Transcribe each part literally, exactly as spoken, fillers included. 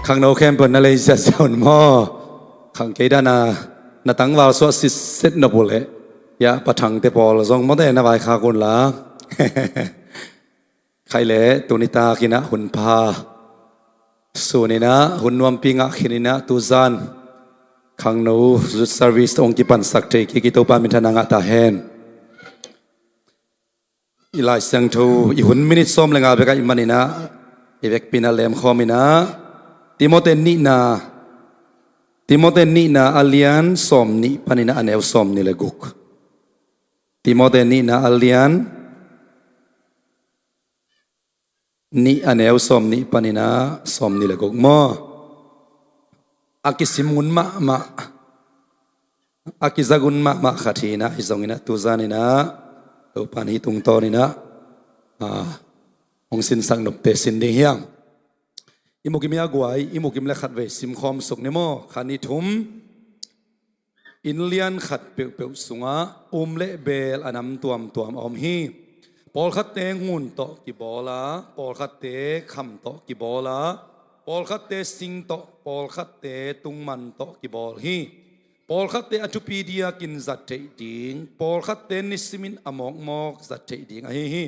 Khangno khempeuh na lei siasia un maw? Khang kei dana na tangval suah sitset nop uh leh, ya, pathangte pawl zong mawte na vaikhak un la. Khai le tuni takinah hun pha suninah hun nuampi ngah khininah tuzan khangno youth service hong kipansak thei kik i Topa minthanna ngah ta hen. I Lai Siangtho i hun minit sawm le nga bek ahih maninah i vekpi-in a lemkhawm inah Timote nihna, Timote nihna a lian sawm nih paninah a neu sawm nih le guk. Timote nihna a lian nih a neu sawm nih paninah sawm nih le guk maw? A kisim ngun mahmah, a kiza ngun mahmah khat hinah, hi zonginah tuzaninah Topan hi tungtawninah, ah, hong sinsak nopte sin ding hiang. I mukim i a guai, i mukim le khatvei simkhawm suk ni maw? Khat, nih, thum. Inn lian khat peuhpeuh sungah um le beel a nam tuamtuam a om hi. Pawlkhatte ngun tawh kibawl a, pawlkhatte kham tawh kibawl a, pawlkhatte sing tawh, pawlkhatte tungman tawh kibawl hi. Pawlkhatte a thupi diakin zat theih ding, pawlkhatte nisimin a mawkmawk zat theih ding ahi hi.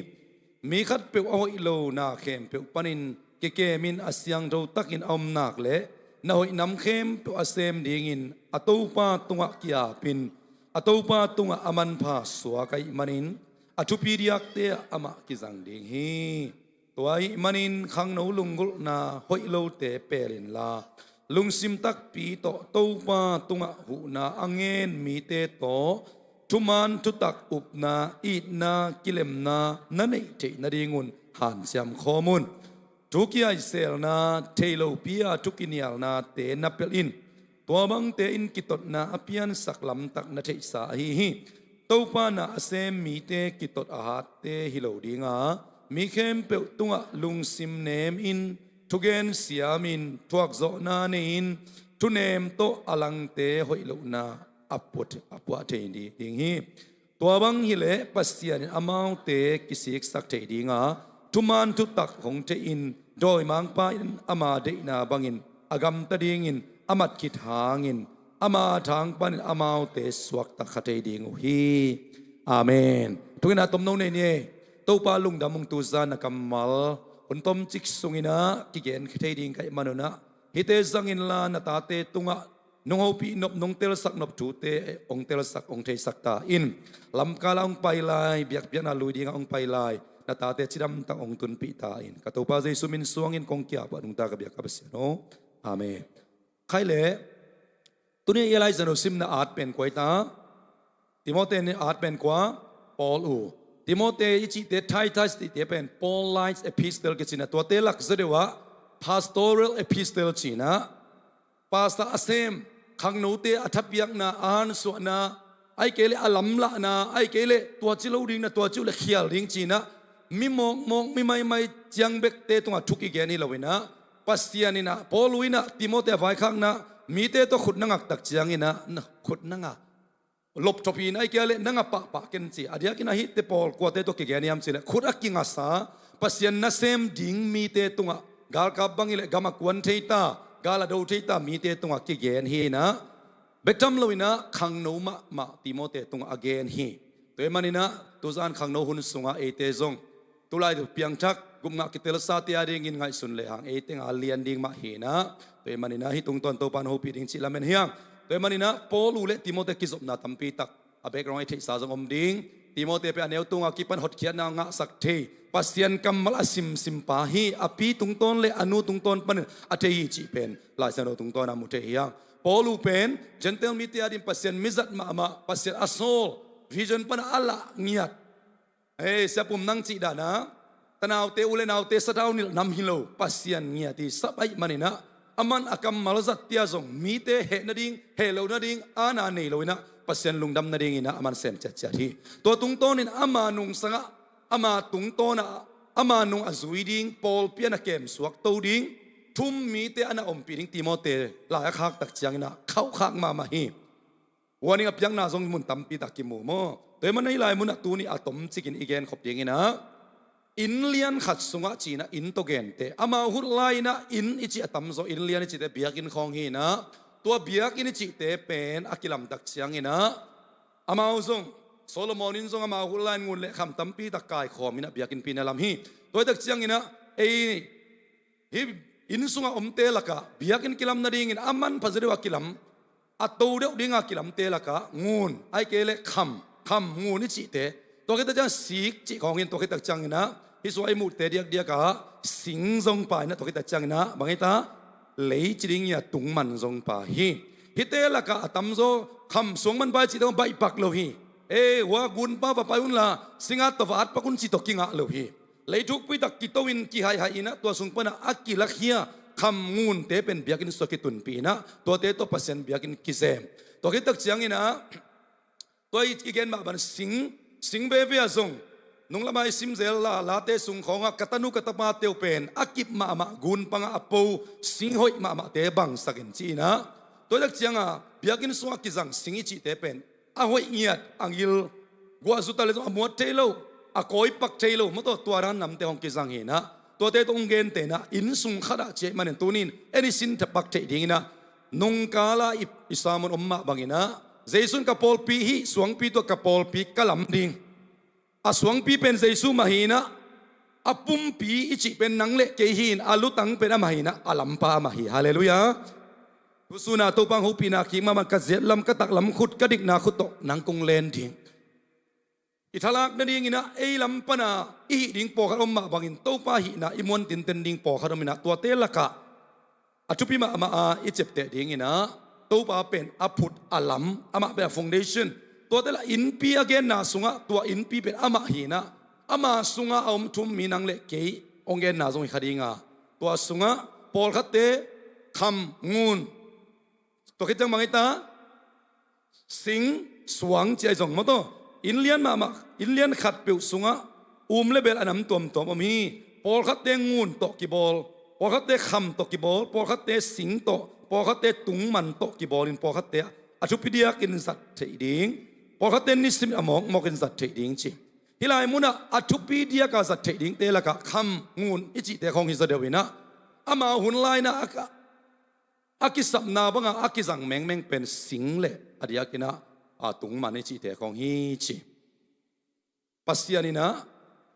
Mi khatpeuh a hoih lo na khempeuh panin kikemin a siangtho takin a om nak leh na hoih nam khempeuh a sem dingin a Topa tungah ki-apin, a Topa tungah a manpha suak ahih manin a thupi diakte ah amah kizang ding hi. Tua ahih manin khangno lunggulhna hoih lote pel inla, lungsim takpi tawh Topa tungah huhna a ngen mite tawh thuman thutak upna, itna, kilemna na neih theih nadingun hanciam khawm un. Thu kiaiselna, thei lopi-a thu kinialnate na pelh in. Tua bangte in kitotna a piansak lamtak na theihsa ahi hi. Topa na a sem mite kitot a hatte hi lo dinga, mi khempeuh tungah lungsim nemin, thugen siamin, thuakzawhna nei-in, thunem tawh a langte hoih lohna a puah, a puah thei ding hi. Tua bang hileh Pasian in amaute kisiksak thei dinga, thuman thutak hong theihin, dawimangpa in ama deihna bangin a gamta dingin a mat khit hangin, ama thang panin amaute suakta kha thei ding uh hi. Amen. Thungetna tomno nei ni ei. Topa lungdam ung, tuzan a kammal hun tomcik sunginah kigen thei ding ka hih manunah, hihte zang inla na tate tungah nong hopih nop, nong telsak nop thute hong telsak, hong theisak ta in. Lamkala hong pai lai, biakpiakna lui dinga hong pai lai, na tate cidamtak hong tunpih ta in. Ka Topa Jesu min suangin kong kiap a nungta ka biak ka Pasian aw. Amen. Khai le, tuni i Lai Siangtho simna at pen kua hi ta? Timote ni at pen kua? Paul uh. Timote i cihte, Titus cihte pen Pauline epistle kicinah, tuate lak zaw deuh ah pastoral epistle cinah, pastor a sem, khangnote a thapiakna, a hansuahna, ahih kei leh a lamlahna, ahih kei leh tua ci lo ding na, tua ci uh leh khial ding cinah, mi mawkmawk, mi maimai ciang bekte tungah thu kigen hi loinah, Pasian inah, Paul uh inah Timote a vaikhakna, mite tawh khut na ngaktak cianginah, na khut na ngak lopthop hi inah, ahih kei leh na ngak pahpah ken ci. A diakin ahihte pawl kuate tawh kigen hiam cih leh, khut a kingasa, Pasian nasem ding mite tungah, galkap bang hileh gam a kuan thei ta, gal a do thei ta mite tungah kigen hi inah, bek tham loinah khangno mahmah Timote tungah a gen hi. Tua ahih maninah tuzan khangno hun sungah eite zong tulai piangthak gupngah kitelsate a dingin ngaihsun lehang ei tengah lian ding mah hinah. Tua ahih maninah hih tungtawn Topan hopih ding cih lamen hiang. Tua ahih maninah Paul uh le Timote kizopna tampi tak a background i theihsa zong om ding. Timote pen a neu tunga kipan hotkhiatna ngahsak thei, Pasian kammal a simsimpa hi. A pi tungtawn le a nu tungtawn panin a thei hi cih pen Lai Siangtho tungtawn a mu thei hiang. Paul uh pen Gentile mite ading Pasian mizat mahmah, Pasian a sawl, vision pana a lah ngiat. Hei, Sia Pum nang cih dana, tanaute, u le naute sathau nilh nam hi lo, Pasian ngiat i sap ahih maninah, aman a kammal zattia zong mite heh nading, heh loh nading, aana nei loinah, Pasian lungdam nadinginah aman sem ciatciat hi. Tua tungtawnin ama nungsangah, ama tungtawnah, ama nung a zui ding, pawlpi a na kemsuak to ding, thum mite a na ompih ding Timote lai a khaktak cianginah khauhkhak mahmah hi. Warning a piakna zong mun tampi tak kimu maw? Tua ahih manin hih lai munah tuni a tomcikin i genkhop dinginah, Inn lian khat sungah ci-inah inn tawh gente, amau hun lai-inah inn i cih a tamzaw, inn lian i cihte biakinn khawng hi-inah, tua biakinn i cihte pen a kilamtak cianginah amau zong, Solomon in zong amau hun lai-in ngun le kham tampi tak kaikhawm inah biakinnpi na lam hi. Tua hi tak cianginah ei hih inn sungah omte lakah biakinn kilam nadingin a manpha zaw deuh a kilam, a to deuh dinga kilamte lakah ngun, ahih kei leh kham, kham ngun i cihte, tua khit tak ciang sik cih khawng hi-in, tua khit tak cianginah hih sungah i muhte diakdiakah sing zong pha inah, tua khit tak cianginah bang hi ta, lei ci ding hi-a, tungman zong pha hi. Hihte lakah a tamzaw kham, suang, manpha i cihte baihpak lo hi. Ei, hua gunpa va pai unla singa tawh va atpak un ci tawh kingah lo hi. Lei thukpi tak kito-in kihaihai inah tua sung panah a kilakhia kham ngunte pen biakinn sungah kitunpih inah tuate tawh Pasian biakinn kizem. Tua khit tak cianginah tua i, i gen mah bang sing, sing veve ah zong, nung lamah i simzel la, Late sung khawngah ka tanu ka tapate uh pen a kip mahmah gunpangah a po, sing hoih mahmahte bangsak in ci-inah, tua tak ciangah biakinn sungah kizang sing i cihte pen a hoih ngiat, a ngil, guahzu ta le zong a muat thei lo, a kawipak thei lo, maw taw, tua dan namte hong kizang hi-inah, tuate tawh hong gentehna inn sung khatah ci ahih manin tuni-in en i sin thakpak theih dinginah, nungkala i, i sermon om mah banginah, Jesu in ka pawlpi hi, suangpi tawh ka pawlpi ka lam ding. A suangpi pen Jesu mah hi-inah, a pumpi i cih pen nang le kei hi-in, a lutang pen amah hi-inah, a lampa amah hi. Halleluiah. Tusuna Topa hong hopihna kik mahmah, ka ziat lam, ka taklam khut, ka dikna khut tawh nang kong len ding. I thalak nadinginah ei lam pana i hih ding pawlkhat om mah bangin Topa hihna i muan tinten ding pawlkhat om inah, tuate lakah a thupi mahmah a i ciapteh dinginah, Topa pen a phut, a lam, amah pen a foundation. Tuate lah innpi a genna sungah tua innpi pen amah hi-inah, ama sungah a om thu-um mi nang le kei hong genna zong hi kha dinga, tua sungah pawlkhatte kham, ngun, tua khit ciang bang hi ta, sing, suang ci-a i zong, maw taw, inn lian mahmah, inn lian khatpeuh sungah um le bel a nam tuamtuam om hi. Pawlkhatte ngun tawh kibawl, pawlkhatte kham tawh kibawl, pawlkhatte sing tawh, pawlkhatte tungman tawh kibawlin, pawlkhatte a thupi diakin zat theih ding, pawlkhatte nisimin a mawkmawkin zat theih ding ci. Hih lai munah a thupi diaka zat theih dingte lakah kham, ngun i cihte khawng hi zaw deuh inah, amau hun lai-inah a, a kisapna banga a kizang mengmeng pen sing le a diakinah a tungman i cihte khawng hi ci. Pasian inah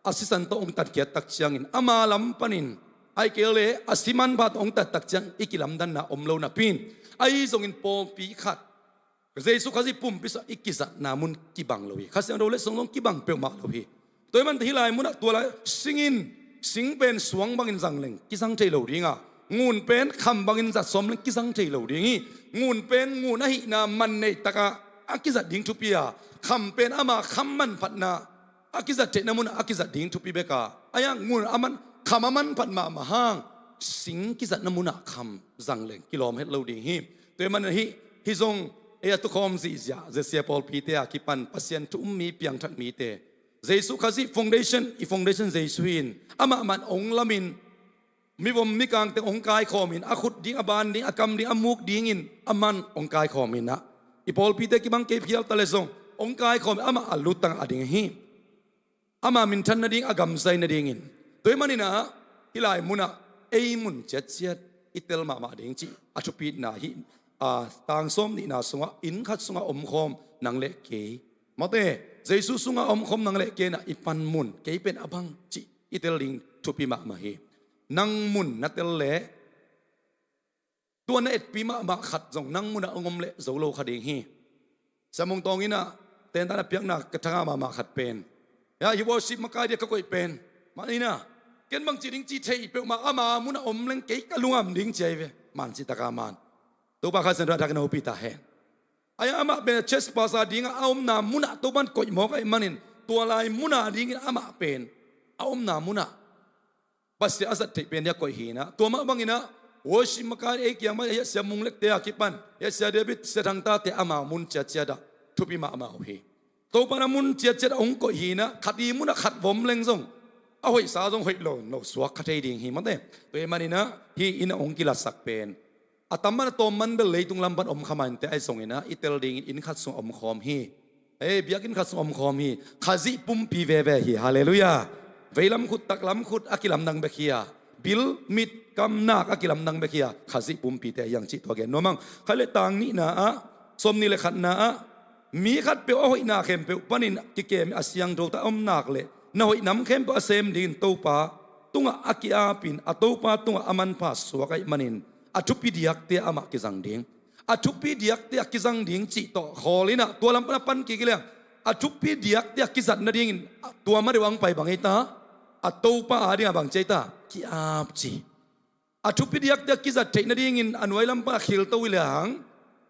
a sisan tawh hong tatkhiat tak ciangin, ama lam panin, ahih kei leh a si manpha tawh hong tat tak ciang i kilamdanna om lo napi-in, ahi zongin pawlpi khat, Jesu Khazih pumpi sungah i kizatna mun kibang lo hi. Kha Siangtho letsong zong kibang peuhmah lo hi. Tua ahih manin hih lai munah tua lai sing in, sing pen suang bangin zang leng kizang thei lo dinga, ngun pen kham bangin zat sawm leng kizang thei lo ding hi. Ngun pen ngun ahihna man neih takah a kizat ding thupi a, kham pen ama kham manphatna a kizat theihna munah a kizat ding thupi bek a, ahi hang ngun a man, kham a manphat mahmah hang sing kizatna munah kham zang leng kilawm het lo ding hi. Tua ahih manin hih, hih zong ei a tukhawm zihziah, Zesia pawlpite a kipan Pasian thu-um mi, piangthak mite, Jesu Khazih foundation, i foundation Jesu hi-in, amah man hong lamin, mivom mikangte hong kaikhawmin, a khut ding, a ban ding, a kam ding, a muk dingin aman hong kaikhawm inah, i pawlpite kibang kei phial ta le zong hong kaikhawmin, amah a lutang a ding hi. Ama minthan nading, a gamzai nadingin. Tua ahih maninah hih lai munah ei mun ciatciat i tel mahmah ding cih a thupitna hi. A, tang sawm nihna sungah inn khat sungah omkhawm nang le kei, mawte, Jesu sungah omkhawm nang le kei inah i panmun, kei pen a bang cih i tel ding thupi mahmah hi. Nang mun na tel leh, tua na etpi mahmah khat zong nang munah hong om leh zo lo kha ding hi. Sia Mung Tawng inah tentan a piakna ka thangah mahmah khat pen, ya, hih worship makai dia ka koih pen, man inah, ken bangci ding ci thei peuhmah, ama munah om leng kei ka lungam ding ci ahi ve. Man cih takah man. Topa Kha Siangtho in a thak in hopih ta hen. Ahi hang amah pen a church pastor dingah a omna munah Topa in koih mawk ahih manin, tua lai muna dingin amah pen a omna munah Pasian a zat theih pen dia koih hinah, tua mah banginah worship makai ei kiang mah, hiah Sia Mung Lekte a kipan, hiah Sia David, Sia Thangtate, amau mun ciatciatah thupi mahmah uh hi. Topa in a mun ciatciatah hong koih hinah, khat i munah khat vom leng zong a hoihsa zong hoih lo, lo suak kha thei ding hi, mawte. Tua ahih maninah hih inn a hong kilatsak pen a tam man a tawm man bel leitung lam pan om kha mah inteh, ahi zonginah i tel dingin inn khat sung omkhawm hi. Ei, biakinn khat sung omkhawm hi. Khazih pumpi veve hi. Halleluiah. Veilam khut, taklam khut a kilamdang bek hi a, bil, mit, kam, nak a kilamdang bek hi a, Khazih pumpite hi hang cih tua gen nuam hang. Khai le tang nihna ah, sawmnih le khatna ah, mi khatpeuh a hoihna khempeuh panin kikem a siangtho tak a om nak leh na hoih nam khempeuh a sem dingin Topa tungah a ki-apin a Topa tungah a manpha suak ahih manin a thupi diakte amah kizang ding. A thupi diakte a kizang ding cih tawh khawl in ah tua lam pan a pan kik hi leng a thupi diakte a kizat nadingin tua ma deuh a hong pai bang ei ta, a Topa a dingah bang ci ei ta, ki-ap ci. A thupi diakte a kizat theih nadingin a nuai lam pan a khilto hi leng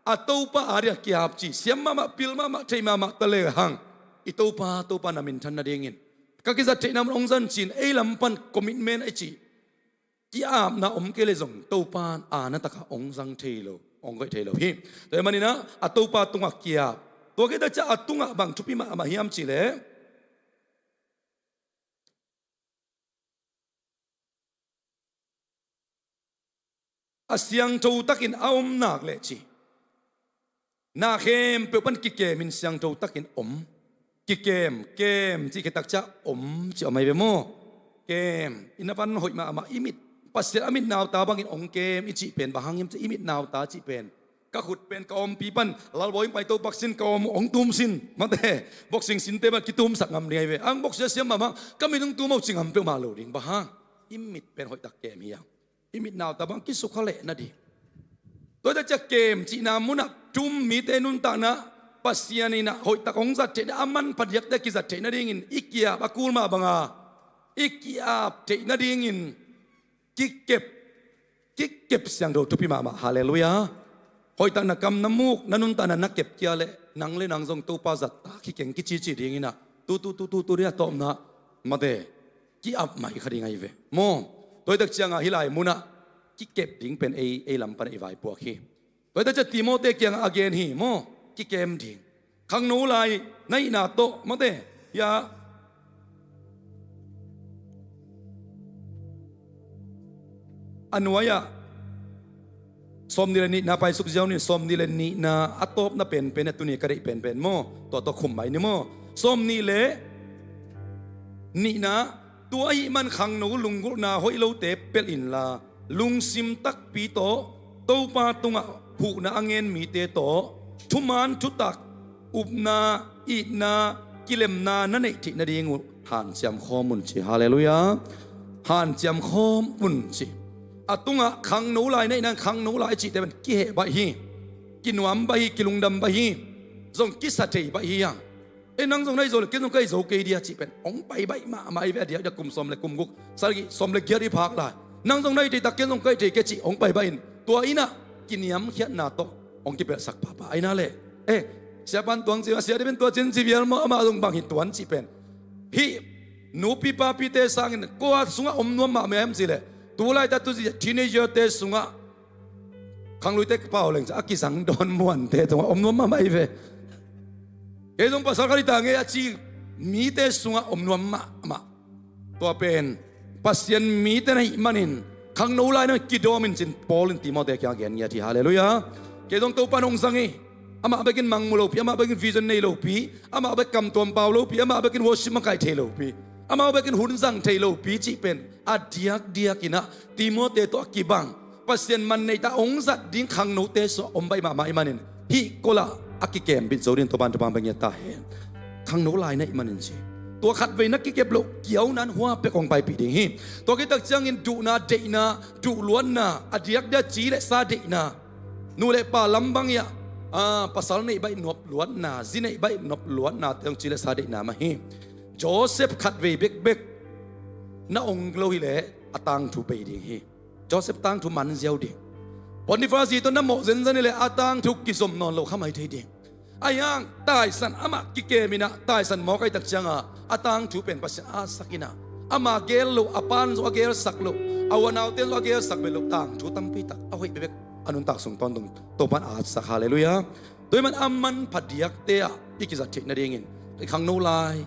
a Topa a dingah ki-ap ci. Siam mahmah, pil mahmah, thei mahmah ta lehang i Topa, Topa na minthan nadingin ka kizat theihna mun hong zan ci-in ei lam pan commitment a i cih ki-apna om kei leh zong Topa in aana takah hong zang thei lo, hong koih thei lo hi. Tua ahih manin ah a Topa tungah ki-ap. Tua khit tak ciang a tungah bang thupi mahmah hiam cih leh a siangtho takin a om nak leh ci. Na khempeuh pan kikemin siangtho takin om. Kikem, kem cih khit tak ciang om cih om ahi ve maw? Kem, i na van hoih mahmah, i mit, Pasian a mit nauta bangin hong kem i cih pen bang hang hiam cih, i mit nauta cih pen ka khut pen ka awmpi pan lalbawi hong pai to, boxing ka awm hong tum sin, mate, boxing sinte pan kitumsak ngam ding ahi ve. Ang boxing a siam mahmah, ka mit hong tum ho ci ngam peuhmah lo ding, bang hang? I mit pen hoih tak kem hi hang. I mit nauta bang kisukha leh nading. Tua hi tak ciang kem cihna munah thu-um mite nuntakna, Pasian in ah hoih tak hong zat theihna, a manpha diakte a kizat theih nadingin i ki-ap, a kul mah banga i ki-ap theih nadingin kikep, kikep siangtho thupi mahmah. Halleluiah. Hoih tak na kam na muk, na nuntakna na kep kia leh nang le nang zong Topa zat ta khikeng kici ci dingin ah tu tu tu tu tu ding a tawpna, mate, ki-ap mai kha ding ahi ve maw? Tua hi tak ciangah hih lai munah kikep ding pen ei, ei lam pan i vaipuak hi. Tua hi tak ciang Timote kiangah a gen hi maw? Kikem ding. Khangno lai na hihna tawh, mate, hia a nuai-ah sawmnih le nihna paisuk ziau ni. Sawmnih le nihna a tawpna penpen a tuni ka deih penpen maw? Tua tawh khum mai ni maw? Sawmnih le nihna, tua ahih man khangno lunggulhna hoih lote pelh inla, lungsim takpi tawh Topa tungah huhna a ngen mite tawh thuman thutak, upna, itna, kilemna na neih theih nading uh hanciam khawm un ci. Halleluiah. Hanciam khawm un ci. A tungah khangno lai na hihna, khangno lai cihte pen kiheh baih hi, kinuam baih hi, kilungdam baih hi, zong kisa thei baih hi hang. Ei, nang zong na hih zo leh kei zong ka hih zo kei dia cih pen hong pai baih mahmah hi ve. A diakdiak kum sawm le kum guk, sagih, sawm le giat i phak lai, nang zong na hih thei tak, kei zong ka hih thei kei cih hong pai baih in, tua in ah kiniamkhiatna tawh hong kipelhsak pahpah ahi na leh. Eh, Sia Pan Tuang ci, a sia dih pen tua cin ci vial maw, amah zong bang hi tuan cih pen. Hih nupi papite sangin kua sungah om nuam mahmah hiam cih leh, tu laitak tu teenager-te sungah khangluite pau leng ca a kizang dawn muante tungah om nuam mahmah hi ve. Kei zong pasal khat hi ta ngei a ci mite sungah om nuam mahmah. Tua pen Pasian mite na hih manin khangno lai na kidawm in cin Paul in Timote kiang a gen ngiat hi. Halleluiah. Kei zong Topa in hong zang hi. Amah bekin mang mu lopi, amah bekin vision nei lopi, amah bek kamtuam pau lopi, amah bekin worship makaih thei lopi, amah bekin hun zang thei lopi cih pen a diakdiak in ah Timote tawh a kibang Pasian man neita hong zat ding khangnote sungah om baih mahmah ahih manin hih kolah a kikem bit zo ding Topa in thupha pia ngiat ta hen. Khangno lai na hih manin ci. Tua khatvei na kikep loh kiaunan hua pek hong paipih ding hi. Tua khit tak ciangin duhna, deihna, duhluatna, a diakdiak ci le sa deihna, nu le pa lam bang hi a, ah, pasal neih baih nuap luatna, zi neih baih nuap luatnate hong ci le sa deihna mah hi. Joseph khatvei bekbek na ong lo hi leh a tangthu bei ding hi. Joseph tangthu man ziau ding. Potiphar zi tawh na mawh zenzen hi leh a tangthu kizom nawn lo kha mai thei ding. Ahi hang taisan, amah kikem in ah taisan mawk ahih tak ciangah a tangthu pen Pasian a sak in ah, ama gel loh, a pa'n zong a gelsak loh, a u a naute zong a gelsak bek loh tangthu tampi tak a hoih bekbek a nuntak sung tawntung Topa'n a sak. Halleluiah. Tua ahih man a manpha diakte ah i kizat theih nadingin i khangno lai,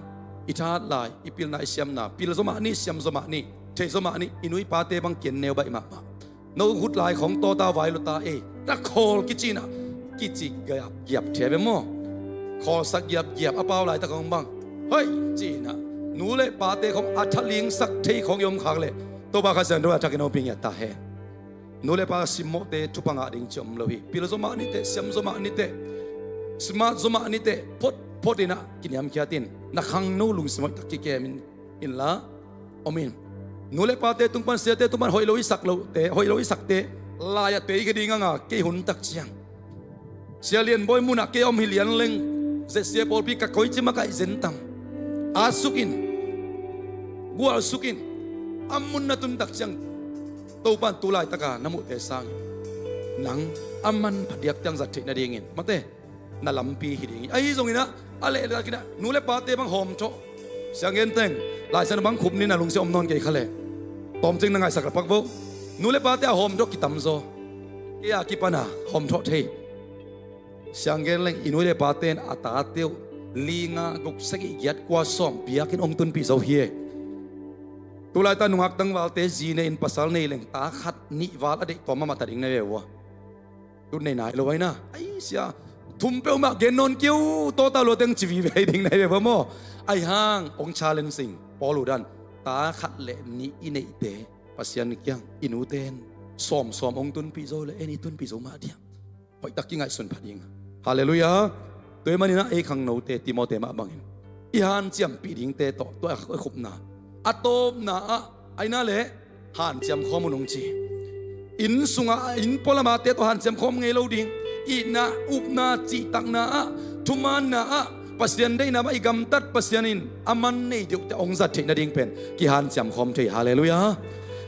i thahat lai, i pilna, i siamna, pil zaw mah ni, siam zaw mah ni, thei zaw mah ni, i nu i pate bang ki-en neu baih mahmah. No khut lai khawng tawta vai lo ta ei, na khawl kici in ah, kici giapgiap thei ve maw? Khawlsak giapgiap, a pau laitak khawng bang, hoih ci in ah, Nu le pate khawng a thalingsak thei khawng i om khak leh Topa Kha Siangtho a thakin hong piang hi ta hen. Nu le pa simmawhte thupha ngah ding ci om lo hi. Pil zaw mah niteh, siam zaw mah niteh, smart zaw mah niteh, phot phot inah kiniamkhiat in, na khangno lungsim hoih tak kikem in, inla om in. Nu le pate tung pan, siate tung pan hoih lo i sak lote, hoih lo i sakte lai-ah tei ka ding a nga kei hun tak ciang. Sia Lian Bawi munah kei a om hi lian leng, Z C A pawlpi ka koici makaih zen tam. Atsuk in, gualsuk in, a mun na tun tak ciang Topa in tu laitaka na muhte sangin nang a manpha diakte hong zat theih nadingin, mate, na lampi hi ding hi. Ahi zonginah a lehleltakinah nu le pate bang hawmthawh. Siang gen teng, Lai Siangtho bang khup ni, na lungsim om nawn kei kha leh tawmcing na ngaihsak lapak vo. Nu le pate a hawmthawh kitam zaw. Kei a kipana hawmthawh thei. Siang gen leng, i nu le pate in a tate uh li nga guk sagih giat kua sawm biakinn hong tunpih zo hi e. Tulaita nungak tangvalte zi nei in pasal nei leng ta khat nih val a deih tawm mahmah ta ding na hi ve ua. Tun nei nai lo aina. Ai sia, thum peuhmah gen nawn kei uh, tawta lua teng ci vive ding na hi ve ua maw. Ai hang hong challenge sing, Paul uh dan, ta khat le nih i neihte Pasian kiang i nute in sawmsawm hong tunpih zo le en i tunpih zo mah diam. Hoihtak kingaihsun pha ding. Halleluiah. Tua ahih maninah ei khangnote Timote mah bangin i hanciampih dingte tawh tua a khupna, a tawpna ah aina le hanciam khawm un hong ci. Inn sungah, inn pualamate tawh hanciam khawm ngei lo ding. Itna, upna, cihtakna ah, thumaanna ah, Pasian deihna mah i gamtat Pasian in a man nei deuhte hong zat theih nading pen kihanciam khawm thei. Halleluiah.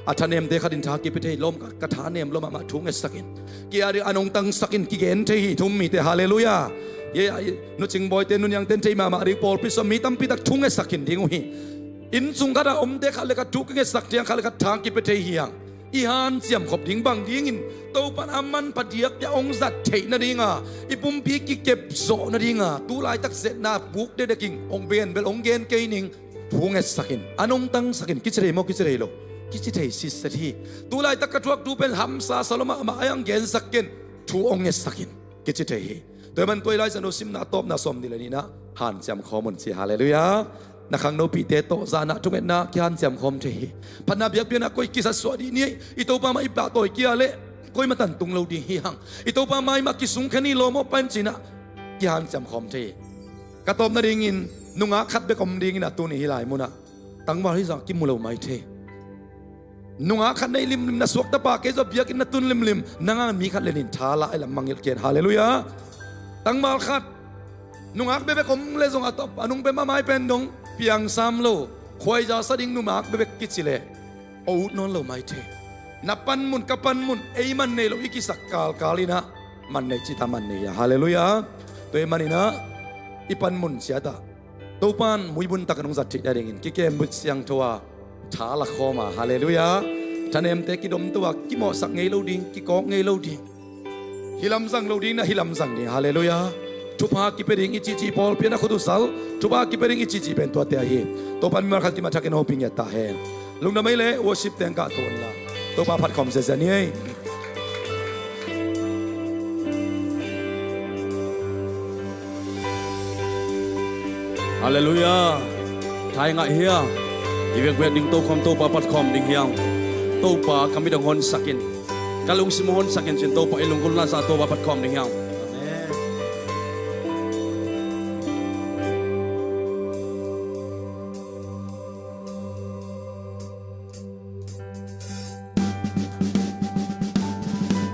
A thanemte khatin tha kipia thei, lawm ka, ka thanem lua mahmah thu ngetsak in. Ki-ading a nongtangsak in kigen thei hi thu um mite. Halleluiah. Ye, a, i, Nu Cing Bawite, Nu Niangte in thei mahmah ding, pawlpi sung mi tampi tak thu ngetsak khin ding uh hi. Inn sung khatah omte khat le khat thu kingetsak thiang, khat le khat tha kipia thei hi hang. I hanciam khop ding bang dingin Topan a manpha diakte hong zat theih nadinga, i pumpi kikep zawh nadinga, tu laitak zetna buk dekdek in hong benbel hong gen kei ning. Thu ngetsak in, a nongtangsak in, kici thei maw, kici thei lo? Kici thei sitset hi. Tu laitak ka thuak thu pen hamsa sa lua mahmah a, hong gensak ken, thu hong ngetsak in, kici thei hi. Tua ahih man tua i Lai Siangtho simna a tawpna sawm nih le nihna hanciam khawm un ci. Halleluiah. Na khangnopihte tawh zanah thungetna kihanciam khawm thei hi. Phatna biakpiakna koi kisatsuah dih ni, i Topa mah i pahtawi kia leh koi mah tan tung lo ding hi hang. I Topa mai mah kisungkhen hi lawm aw, pan cinah kihanciam khawm thei hi. Ka tawp nadingin nungak khat bek om dingin a tuni hih lai munah tangval hih zah kimu lo mai thei. Nungak khat nei limlim, na suakta pa kei zong biakinn na tun limlim, nang a mi khat le nih in tha la i lam mangngilh ken. Halleluiah. Tangval khat nungak bekbek om le zong a tawp a nung pen mah mai pen dong piang sam lo, khuaiza sa ding nungak bekbek kici leh a ut nawn lo mai thei. Na panmun, ka panmun, ei man nei lo i kisak kalkal inah man nei cita man nei a. Halleluiah. Tua ahih maninah i panmun ciatah Topan muibun takin hong zat theih nadingin kikem buaih siangtho a tha la khawm a. Halleluiah. Thanemte kidomto a kimawhsak ngei lo ding, kikawk ngei lo ding. Hih lam zang lo ding na hih lam zang ding. Halleluiah. Thupha kipia ding i cihcih, pawlpi ah na khut uh sal, thupha kipia ding i cihcih pen tuate ahi. Topan mimal khat kim a thakin hong pia ngiat ta hen. Lungdam ei le worship teng kah tuan la, Topa phat khawm ziazia ni ei. Halleluiah. Thai ngah hia. I vekvek ding tokhom Topa phat khawm ding hiang. Topa ka mit hong honsak in, ka lungsim hong honsak in cin Topa i lunggulhna zah Topa phat khawm ding hiang. Amen.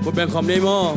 Khut beng khawm ni ei maw?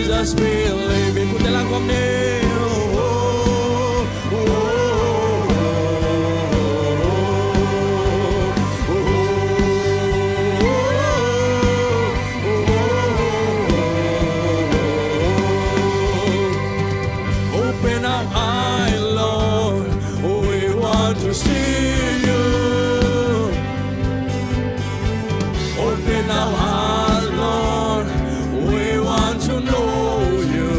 Jesus, we live in. Put the lamp on me. Oh, oh, oh, oh, oh, oh. Open our eyes, Lord. We want to see you. Open our hearts, Lord. We want to know you.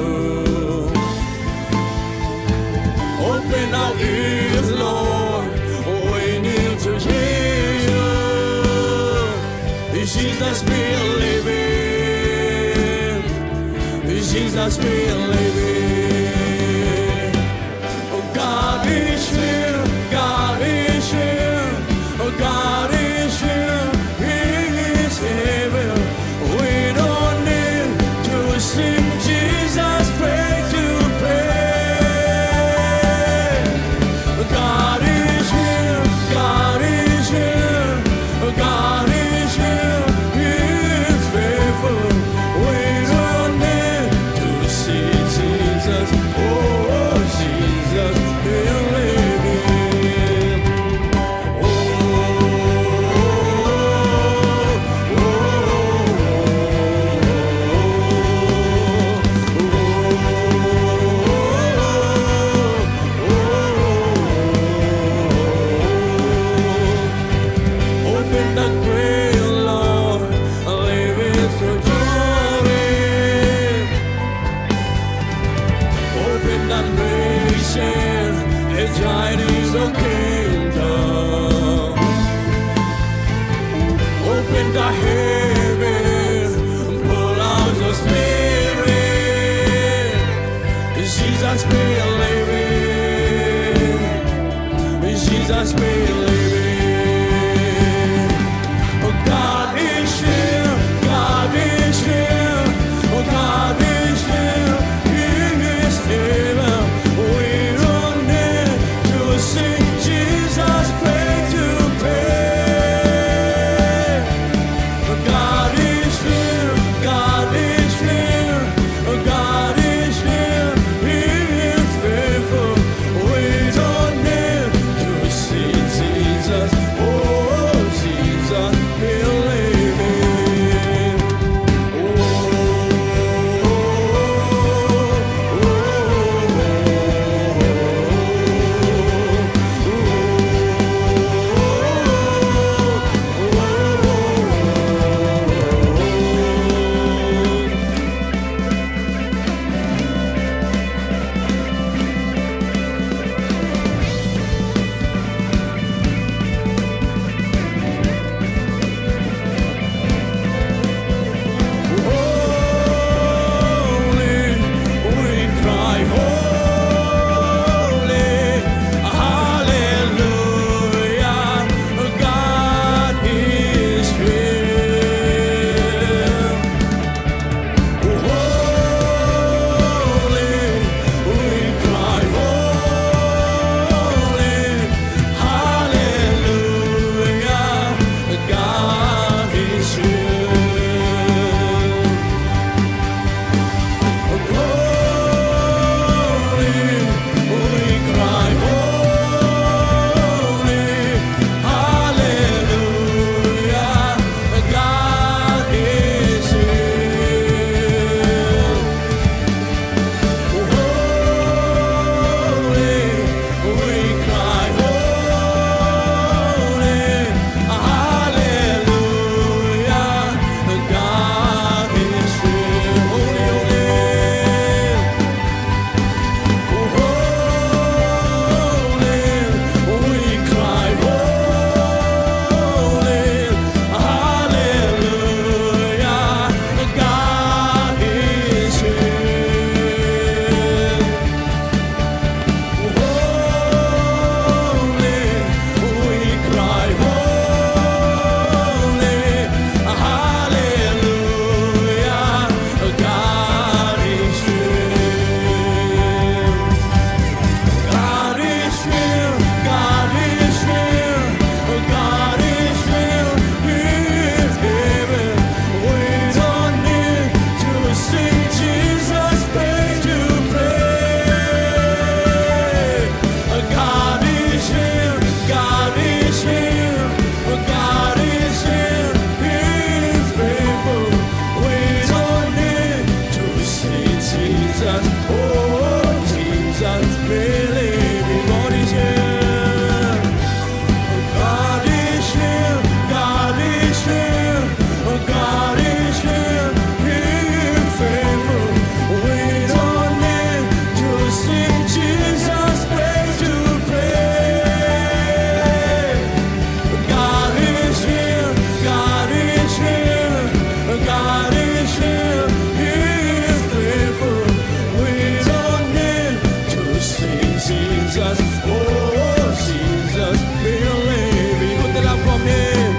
Open our ears, Lord. We need to hear you. Jesus, we live in. Jesus, we live in. God is here, God is here, God is here, He is here. We don't need to sing Jesus praise to pray. God is here, God is here, God is here, He is faithful. We don't need to see Jesus, oh Jesus, we're living. Oh, oh, oh, oh, oh, oh. Open the grace, Lord, live it for joy. Open the nation, and thine is the kingdom. Open the heavens, pour out your spirit. Jesus, we live in. Jesus, we live in. God is here, God is here, God is here. He is here. We don't need to sing Jesus praise to pray. God is here, God is here, God is here, He is faithful. We don't need to see Jesus. Jesus, oh, Jesus, feel me. We go to love from him.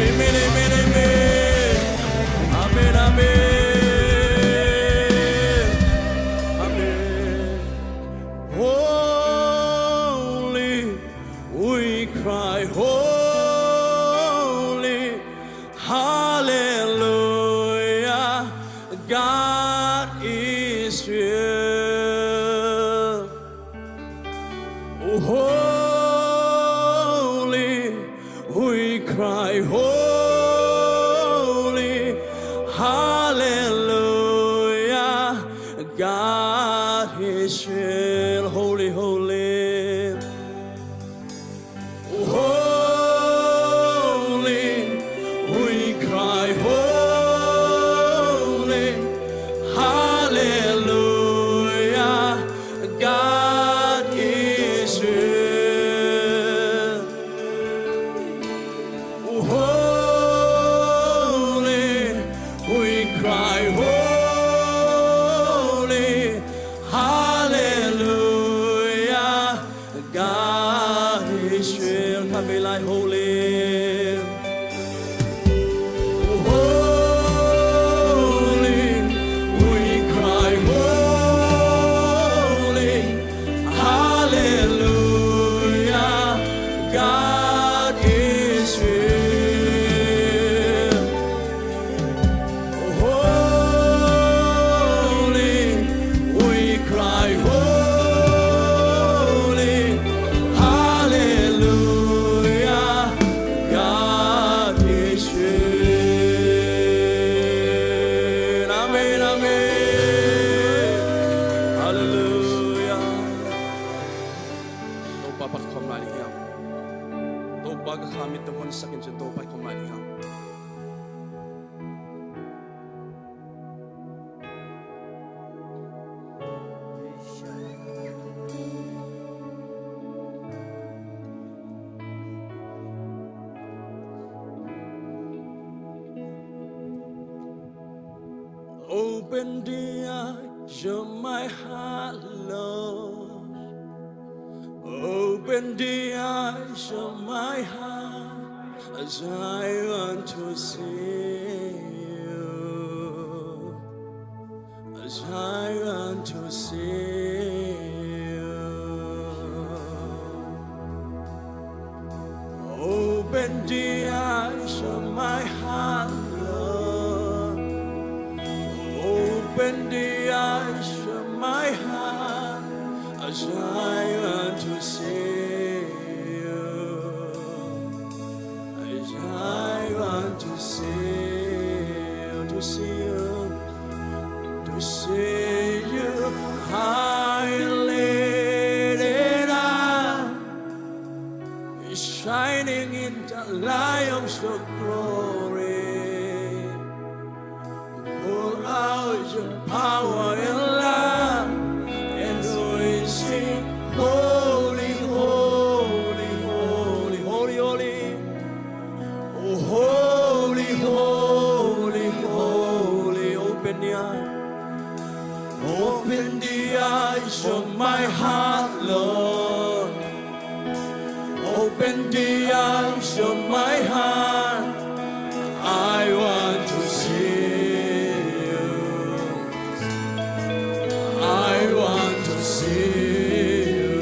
Amen, amen, amen. Amen, amen. Amen. Holy, we cry, holy, hallelujah, God is real. Holy, we cry, holy, hallelujah, God is real. Holy, holy. Holy, we cry, holy, hallelujah, God is real. Holy, we cry, holy, hallelujah, God is real. Khat vei lai. Holy, holy, we cry, holy, hallelujah, God is real. Holy, we cry, holy, hallelujah, God is real. Amen, amen. Hallelujah. Topa, phat khawm lai ding hiam? Topa, ka kha mit hong honsak in, cun Topa, phat khawm lai ding hiam? Open the eyes of my heart, Lord. Open the eyes of my heart, as I want to see you, as I want to see you. Open the eyes of my heart, Lord. Open the eyes of my heart, as I want to see you, as I want to see you, to see you, to see you high and lifted up, shining in the light of your glory. Pour out your power and love, and we sing, holy, holy, holy, holy, holy. Oh, holy, holy, holy. Open the eyes. Open the eyes of my heart, Lord. Open the eyes of my heart. I want to see you. I want to see you.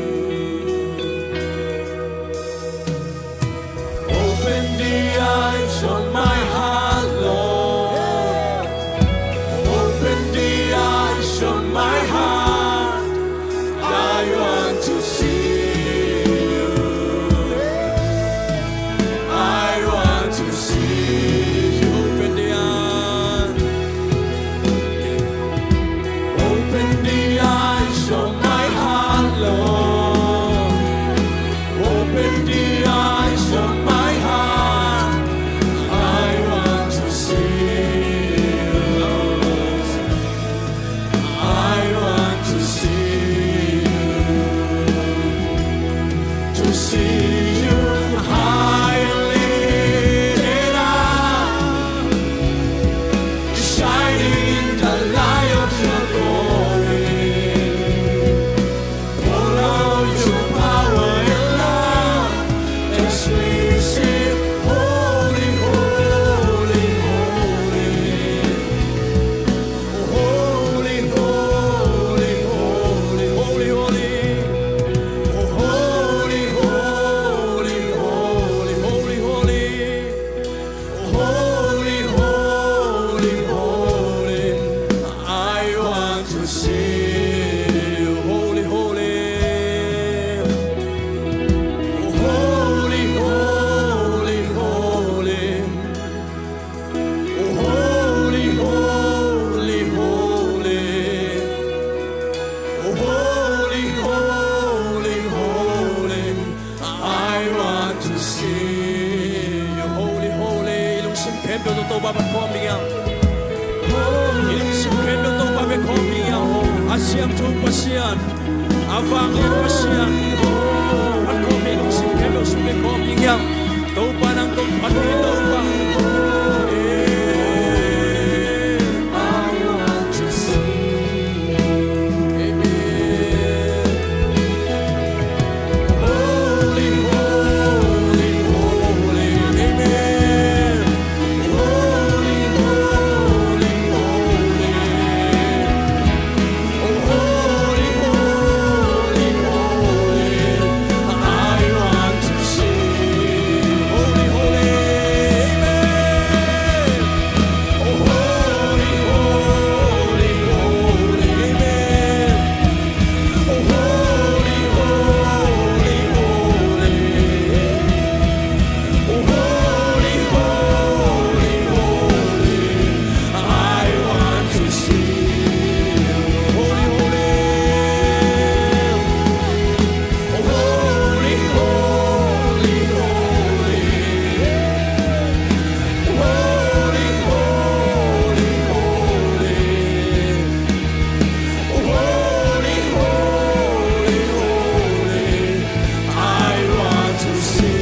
Open the eyes of my heart, Lord. Open the eyes of my heart. I want to see you. I want Holy, holy. Holy, holy, holy. Holy, holy, holy. Holy, holy, holy. I want to see you. Holy, holy. I lungsim khempeuh tawh Topa phat khawm ding hiam? I lungsim khempeuh tawh Topa phat khawm ding hiam? A siangtho Pasian, a vanglian Pasian, phat khawm hi. I lungsim khempeuh sung phat khawm ding hiam? Topa nang tawh phat hi Topa. I want to see you. Amen. Holy, holy, holy. Amen. Holy, holy, holy. Oh, holy, holy, holy. I want to see you. Holy, holy. Amen. Oh, holy, holy, holy. Amen. Holy, holy, holy, I want to see.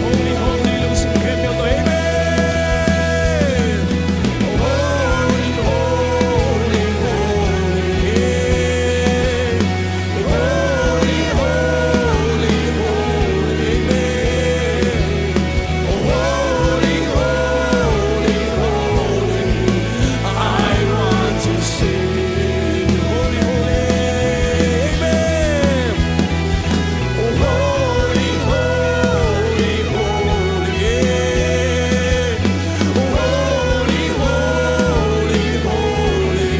Holy, holy, lungsim khempeuh tawh, amen. Holy, holy, holy, holy, holy, holy, amen. Holy, holy, holy, I want to see you. Holy, holy, amen. Holy, holy, holy, yeah. Holy, holy, holy.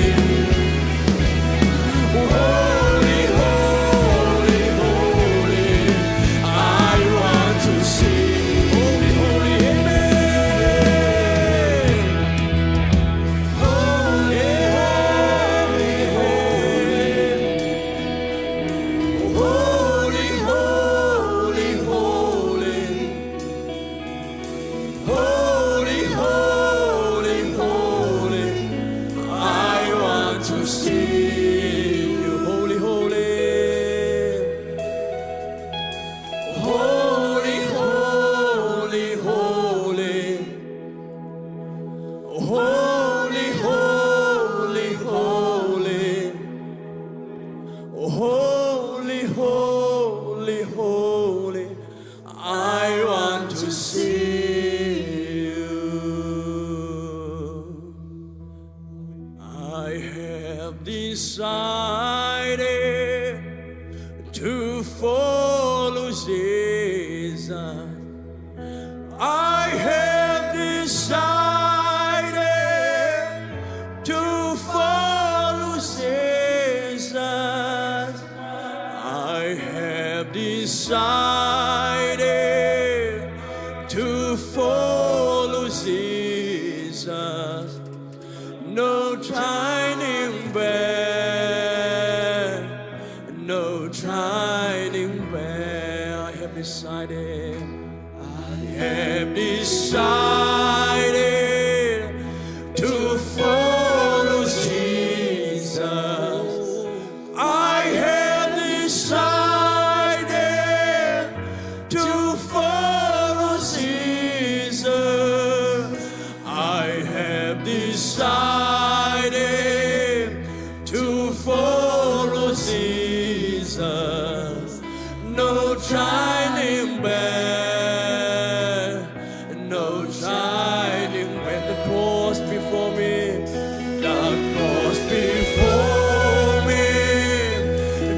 Holy, holy, holy, I want to see. Holy, holy, amen. Holy, holy, holy. Holy, holy, holy. Holy, holy, holy, I want to see you. Holy, holy. Holy, holy, holy. Holy, holy, holy. Holy, holy, holy. I want to see you. I have decided to follow Jesus. I have decided to follow Jesus. I have decided to follow Jesus. No turning back, no turning back. I have decided, I have decided to follow Jesus. I have decided to follow Jesus. I have decided to follow Jesus. No turning back, no turning back. The cross before me, the cross before me,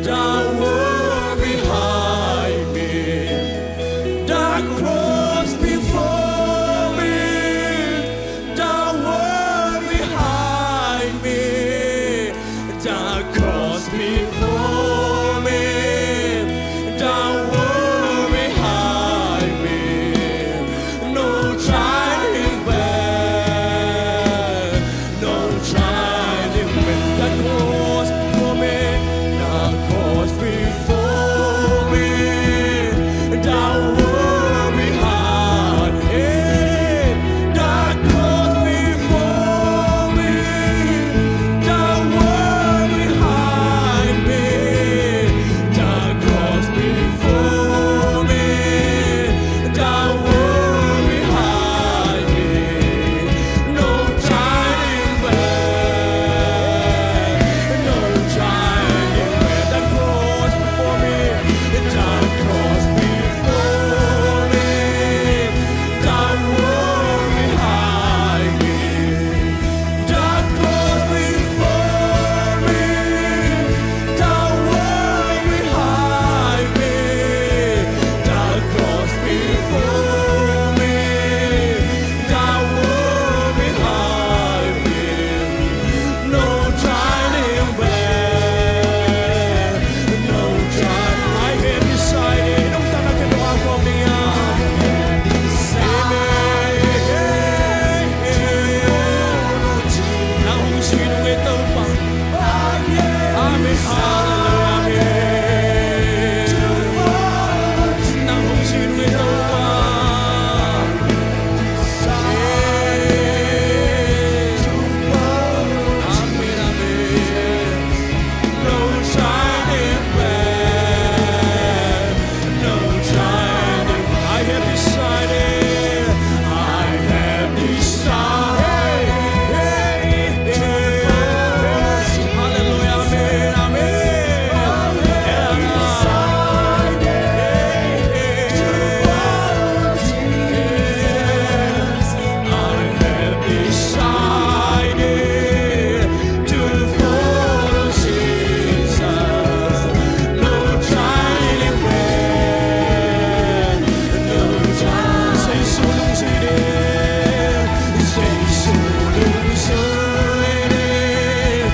the world behind me, the cross before me, the world behind me, the cross before me, the world behind me, no turning back, no turning back. The cross before me, the cross before me, the world behind. Hey, the cross before me, the world behind me, the cross before me, the world behind me, no turning back, no turning back. The cross before me, the cross before me, the world behind me, the cross before me, the world behind me, the cross before me, the world behind me, no turning back, no turning. I have decided. Nungta na kei tungah kong nia. Amen. Nang hong sui nung ei Topa. Amen. Hallelujah. Amen. Nang hong sui nung ei Topa. Amen. Amen. No turning back, no turning. I have decided, I have decided. Hallelujah, amen, amen. I have decided to follow Jesus. No turning back, no turning. Jesu nung zui ding, Jesu nung zui ding.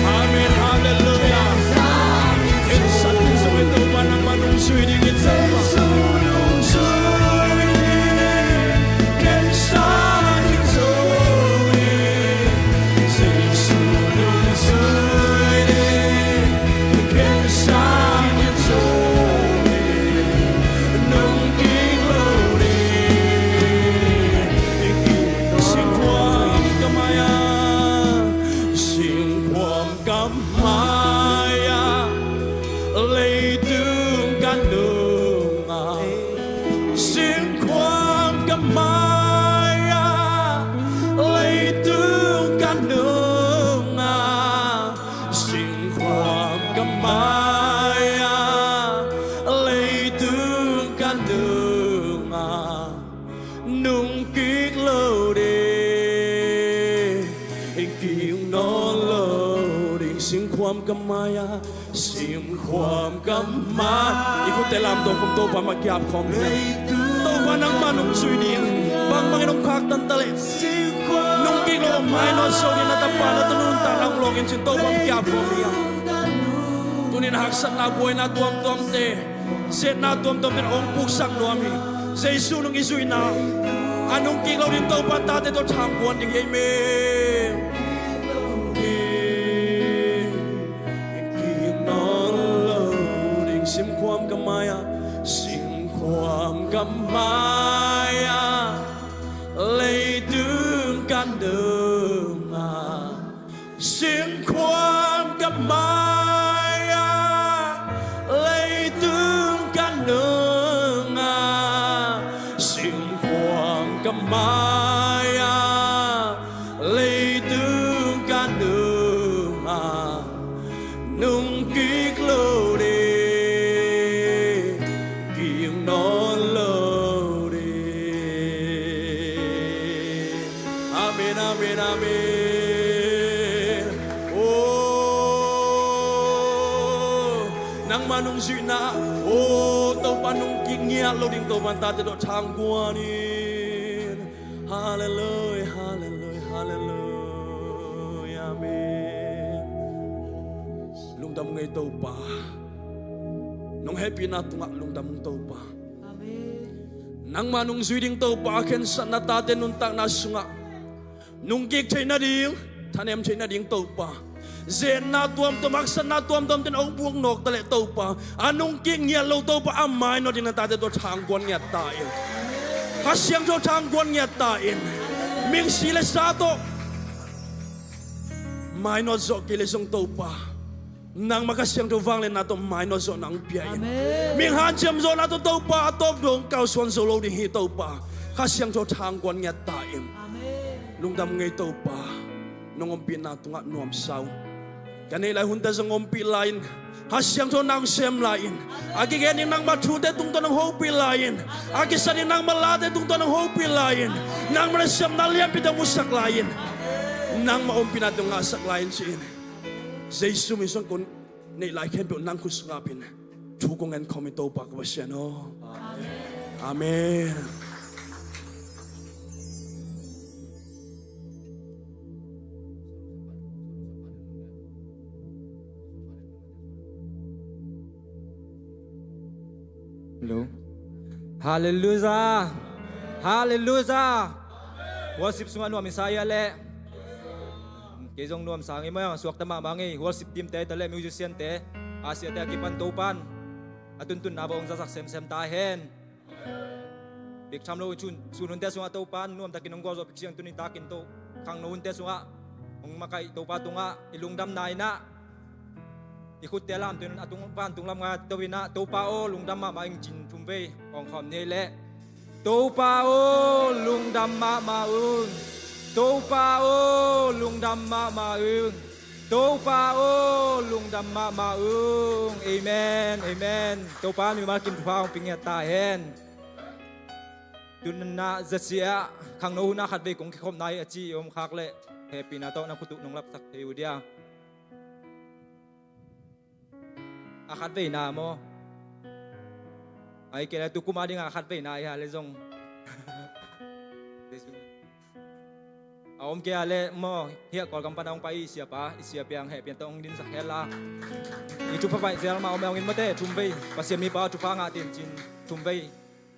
Amen. Hallelujah. Ken sat kin zo hi Topa, nangmah nung zui ding hi Topa. Singkhuam ka mai-ah, singkhuam ka mai-ah, leitung ka nungah. Singkhuam ka mai-ah, leitung ka nungah. Singkhuam ka mai-ah, leitung ka nungah. Nung kik lo ding, kik nawn lo ding. Singkhuam ka mai-ah, singkhuam ka mai. I khutte lamto khum Topa mah kiap khawm ni. Topa nangmah nung zui ding. Bangbang in hong khaktan ta leh, nung kik lo mai nawn zo ding na tapa na tanu nuntakna hong lawng in cin Topa hong kiap khawm ni. Tuni-in haksatna buaina tuamtuamte, siatna tuamtuamte hong puksak nuam hi. Jesu nung i zuihna, a nung kik lo ding Topa tate tawh thangkuan ding hi ei me. Kik nawn lo ding. Singkhuam ka mai-ah, singkhuam ka mai-ah, leitung ka nungah. Singkhuam ka mai-ah, leitung ka nungah. Singkhuam ka mai-ah, leitung ka nungah. Nangmah nungzuihna, o Topa, nungkik ngiat lo ding Topa, na tate tawh thangkuan in. Halleluia, halleluia, halleluia, amen. Lungdam ngei Topa. Nong hehpihna tungah lungdam ung Topa. Amen. Nangmah nungzui ding Topa, khensatna tate nuntakna sungah nungkik theih nading, thanem theih nading Topa, zenna tuamtuam, haksatna tuamtuam ten a hong buak nawk ta leh Topa, a nungkik ngiat lo Topa, a mainawt ding na tate tawh thangkuan ngiat ta in. Kha Siangtho thangkuan ngiat ta in. Ming si le sa tawh mainawt zawh kei le zong Topa, nangmah Kha Siangtho vangliatna tawh mainawt zawhna hong pia in. Amen. Ming hanciam zawhna tawh Topa, a tawp dong kalsuan zo lo ding hi Topa. Kha Siangtho thangkuan ngiat ta in. Amen. Lungdam ngei Topa. Nong ompihna tungah nuamsa uh. Ka neih lai hunte zong ompih lai in. Kha Siangtho na hong sem lai in. A kigen ding nangmah thute tungtawn hong hopih lai in. A kisa ding nangmah late tungtawn hong hopih lai in. Nangmah na siamna lianpi tawh musak lai in. Nangmah ompihna tawh ngahsak lai in ci in. Jesu min suang kong neih lai khempeuh nang khut sungah ap in. Thu kong ngen khawm hi Topa ka Pasian aw. Amen. Hello. Halleluia. Halleluia. Worship sungah nuam i sa hia leh? Kei zong nuamsa ngei maw, suakta mahmah ngei. Worship team te, ta le musician te, a siate a kipan Topan a tuntunna bawng zasak semsem ta hen. Bek tham lo sun, sun hunte sungah Topan nuamtakin hong gualzawh pik siang tuni takin to khangno hunte sungah hong makaih Topa tungah i lungdamna inah i khutte lamtuin a tung, vantung lam ngai to inah Topa aw lungdam mahmah ing cin thum vei awng khawm ni leh. Topa aw lungdam mahmah ung. Topa aw lungdam mahmah ung. Topa aw lungdam mahmah ung. Amen, amen. Topa mimal kim thupha hong pia ngiat ta hen. Tunna zasia khangno hunah khatvei kong kikhopna hi a ci i om khak leh hehpihna tawh na khut uh nong lapsak thei uh dia. A khatveina maw? Ai kei le tu kuma dinga a khatveina hi a le zong a om kei a le maw, hiah Kawlgam pana hong pai i siapa, i siapiang hehpian tawh hong dinsak hel a. I thupha paih zel ma om e hong in mawte, thum vei. Pasian mipa aw thupha ngah tin cin thum vei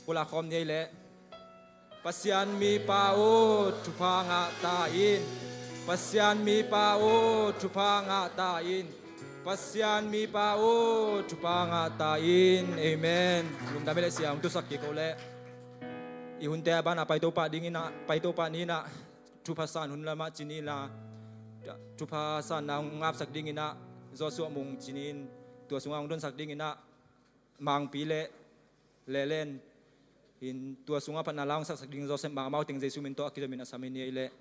pulak khawm ni ei leh. Pasian mipa aw thupha ngah ta in. Pasian mipa aw thupha ngah ta in. Pasian mipa aw thupha ngah ta in. Amen. Lungdam i le siang tusak kik ko le. I hunte a bana pai Topa dingin ah, pai Topa ni-in ah, thupha san hun lamah ci ni la, thupha sanna hong ngapsak dingin ah, Joshua Mung ci ni-in, tua sungah hong donsak dingin ah, Mangpi le Lelen in tua sungah phatna la hong saksak ding Joseph Mangmau teng Jesu min tawh a kizamin a sam hi ni ei leh.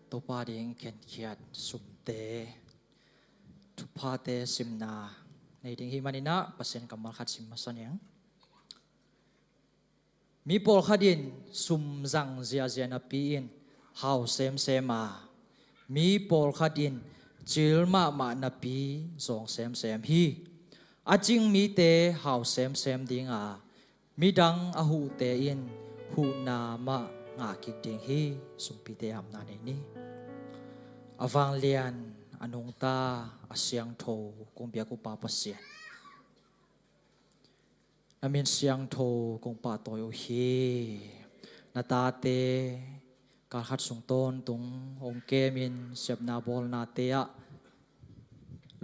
Topa ding khenkhiat sumte, thuphate simna nei ding hi maninah Pasian kammal khat sim masa ning. Mi pawlkhat in sum zang ziazia napi in hau semsem a, mi pawlkhat in cil mahmah napi zawng semsem hi. A cing mite hau semsem ding a, midang a huhte in huhna mah ngah kik ding hi. Sumpite apna nei ni. A vanglian, a nungta, a siangtho kong biak uh Pa Pasian, na min siangtho kong pahtawi uh hi. Na tate kalkhat sung tawntung hong kemin siapna bawlnate ah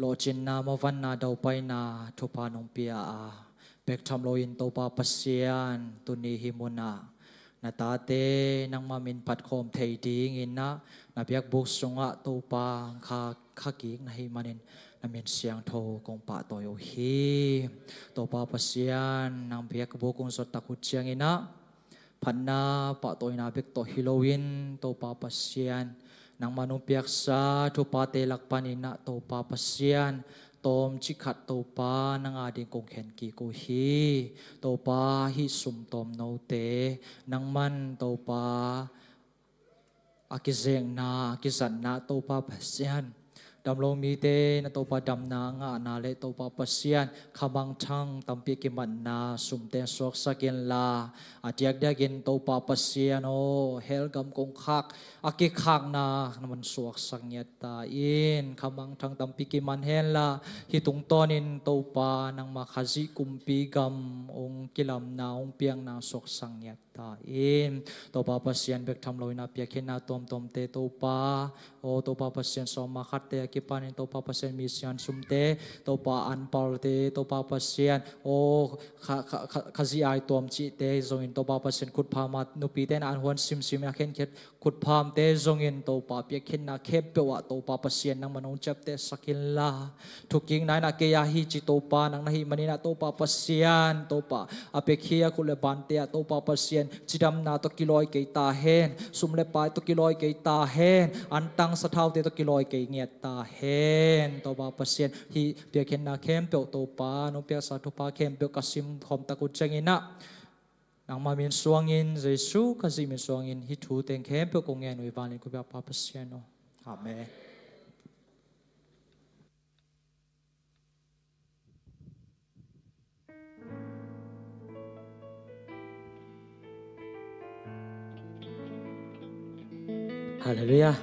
lawhcinna, mavanna, daupaina, thupha nong pia a, bek tham loin Topa Pasian, tuni hih munah na tate nangma min phatkhawm thei dingin ah Na biakbuk sungah Topa kha, kha kik na hih manin na min siangtho kong pahtawi uh hi. Topa Pasian, nang biakbuk kong zot tak uh ciangin ah phatna pahtawina bek tawh hi loin Topa Pasian, nangmah nong piaksa thuphate lak panin ah Topa Pasian, tawmcik khat Topa nang ading kong khen kik uh hi. Topa, hih sum tawm note nangman Topa a kizekna, a kizatna Topa Pasian, damlo mite na Topa damna ngahna le Topa Pasian, khamangthang tampi a kimatna sumte suaksak inla, a diakdiakin Topa Pasian aw, hell gam kong khak a kikhakna na man suaksak ngiat ta in. Khamangthang tampi kiman henla, hih tungtawnin Topa nangmah Khazih kumpi gam hong kilamna, hong piangna suaksak ngiat ta in. Topa Pasian, bek tham loin ah piakkhiatna tuamtuamte Topa, aw Topa Pasian, sawm a khatte a kipanin Topa Pasian, misiangtho sumte, Topa anpalte, Topa Pasian, aw kha, kha, kha, Khazih ai tuam cihte zongin Topa Pasian, khutpham a nupite na an huan simsim a khenkhiat khutphamte zongin Topa, piakkhiatna khempeuh ah Topa Pasian nangman hong ciaptehsak inla, thukikna in ah kei a hi ci Topa nang na hih manin ah Topa Pasian, Topa a piakhia khut le bante ah Topa Pasian, cidamna tawh kilawi kei ta hen, sum le pai tawh kilawi kei ta hen, antang sathaute tawh kilawi kei ngiat ta hen. Topa Pasian, hih piakkhiatna khempeuh Topa, nong piaksa thupha khempeuh ka simkhawm tak uh ciangin ah nangmah min suangin, Jesu Khazih min suangin hih thu teng khempeuh kong ngen uh hi, vanglian khuapi Pa Pasian aw. Amen. Halleluiah.